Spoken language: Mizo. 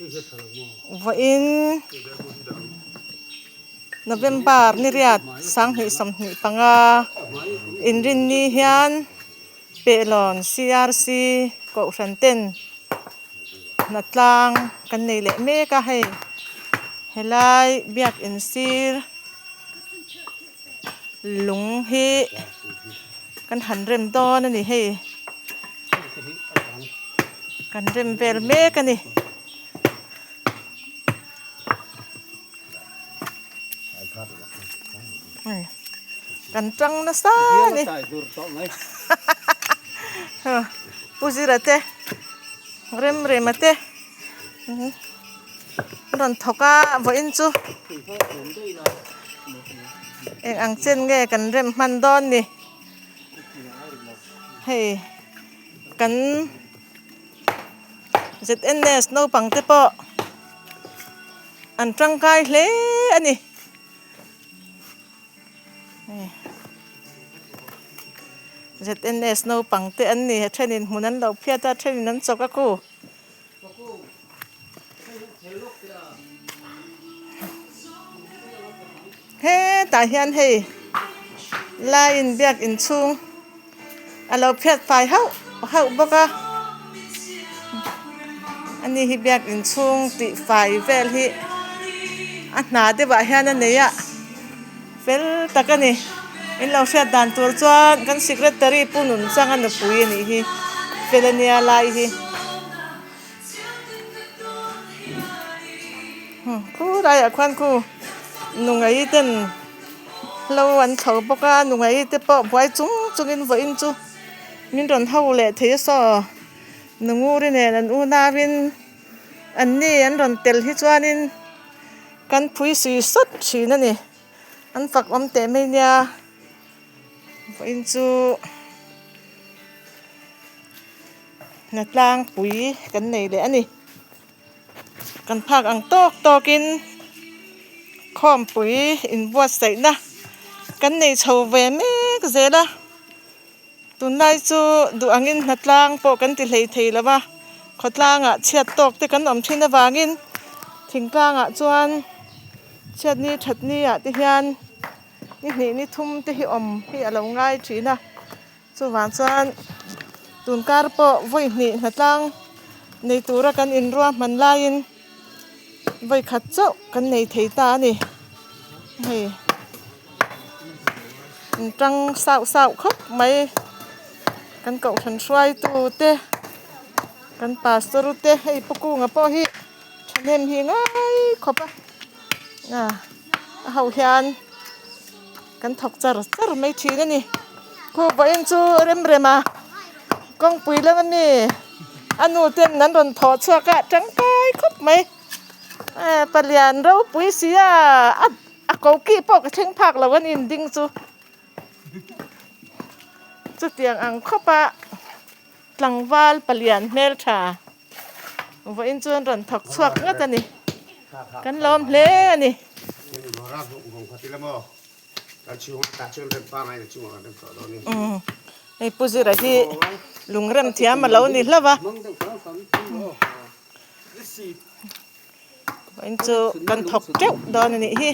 Vawiin November ni riat 2025 inrinni hian Pehlawn CRC Kohhran ten hnatlang kan nei leh mek a hei helai biakin sir lung hi kan han rem dawn a ni hei kan rem vel mek a ni. Kan tang nasa a ni Pu Zira te rem rema te an rawn thawk a vawiin chu eng ang chen nge kan rem hman dawn ni hei kan ZNS naupang te pawh an tangkai hle a ni. ZNS naupang te an ni a thenin hmun an lo phiat a a thenin an chawk a ku. Hetah hian hei laiin biak inchhung a lo phiat fai hauh hauh bawk a ani hi biak inchhung tih fai vel hi a hna deuh ah hian a nei a fel tak a ni in lo hriat dan tur chuan kan secretary pu Nunchanga nupui a nih hi fel a nia lai hi khulaiah khuan khu nungaih ten hlo an thlo bawk a nungaih te pawh buai chung chungin vawiin chu min rawn ho leh thei a saw nunguri nen an unauin an ni an rawn tel hi chuanin kan phui sui sawt thin a ni an fak awm teh mai nia vawiin chu. Hnatlang pui kan nei leh a ni. Kan phak ang tawk tawkin khawmpui inbuatsaihna kan nei chho ve mek zel a. Tunlai chu duh angin hnatlang pawh kan ti hlei thei lo va, khawtlangah chhiat tawk te kan awm thin avangin thingtlangah chuan chhiatni thatni ah te hian ni hnih ni thum te hi awm hi a lo ngai thin a. Chuvang chuan tunkar pawh vawi hnih hnatlang nei tura kan inruah hman laiin vawi khat chauh kan nei thei ta a ni. Hei in tang sauh sauh khawp mai kan kohhran hruaitu te kan pastor te hei pu kunga pawh hi thahnem hi ngai khawp a a ho hian. Kan thawk char char mai thin a ni. Khu vawiin chu rem rem a, kawngpui lam a mi a nu ten an rawn thawh chhuak a tangkai khawp mai. Palian ropui si a, a koki pawh ka thleng phak lo a ni ding chu. Chutiang ang khawp a tlangval palian hmeltha vawiin chu an rawn thawk chhuak ngat a ni. Kan lawm hle a ni. Hei Pu Zira hi lungrem thiam a lo ni hlauh a. Vawiin chu kan thawk teuh dawn a nih hi.